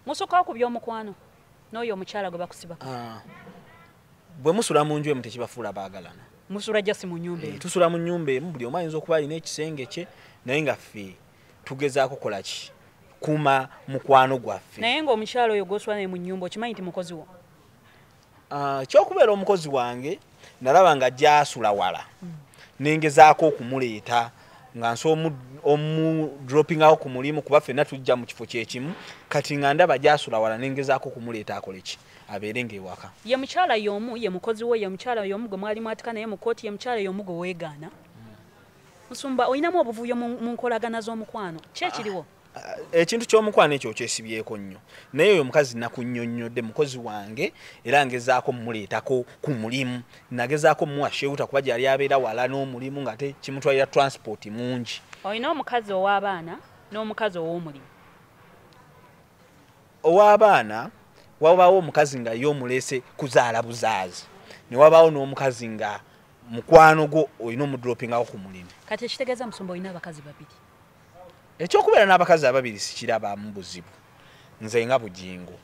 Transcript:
Musooka ku by'omukwano n'oyo omukyala gwe bakusibako. Bwe musula mu nju emu tekibafuula baagalana. Musula jasi mu nnyumba emu. Tusula mu nnyumba emu, buli omu ayinza okuba alina ekisenge kye, naye nga ffe tugezaako kola ki? Kuma mukwano gwaffe. Naye ng'omukyala oyo gw'osula naye mu nnyumba okimanyi nti mukozi wo? Ekyokubeera omukozi wange nalaba nga gy'asula wala, nengezaako okumuleeta nga nsobola omudropingawo ku mulimu, kuba ffenna tujja mu kifo kyekimu. Kati nga ndaba gy'asula wala, nengezaako okumuleeta akole ki, abeere ng'ewaka. Ye mukyala y'omu, ye mukozi wo, ye mukyala y'omu gwe mwali mwatika naye mu kkooti, ye mukyala y'omu gwe weegaana. Musumba, olinamu obuvuyo mu nkolagana z'omukwano, ki ekiriwo? Ekintu ky'omukwano ekyo okyesibyeko nnyo, naye oyo omukazi nakunnyonnyodde mukozi wange, era ngezaako mmuleetako ku mulimu, nagezaako mmuwa shelter kuba gyali abeera wala n'omulimu nga te kimutwalira transport mungi. Olina omukazi ow'abaana n'omukazi ow'omulimu. Ow'abaana wabaawo omukazi nga ye omuleese kuzaala buzaazi, ne wabaawo n'omukazi nga mukwano gwo olina omudropingako ku mulimu. Kati ekitegeeza musumba olina abakazi babiri. Ekyokubeera n'abakazi ababiri sikirabamu buzibu nze nga Bugingo.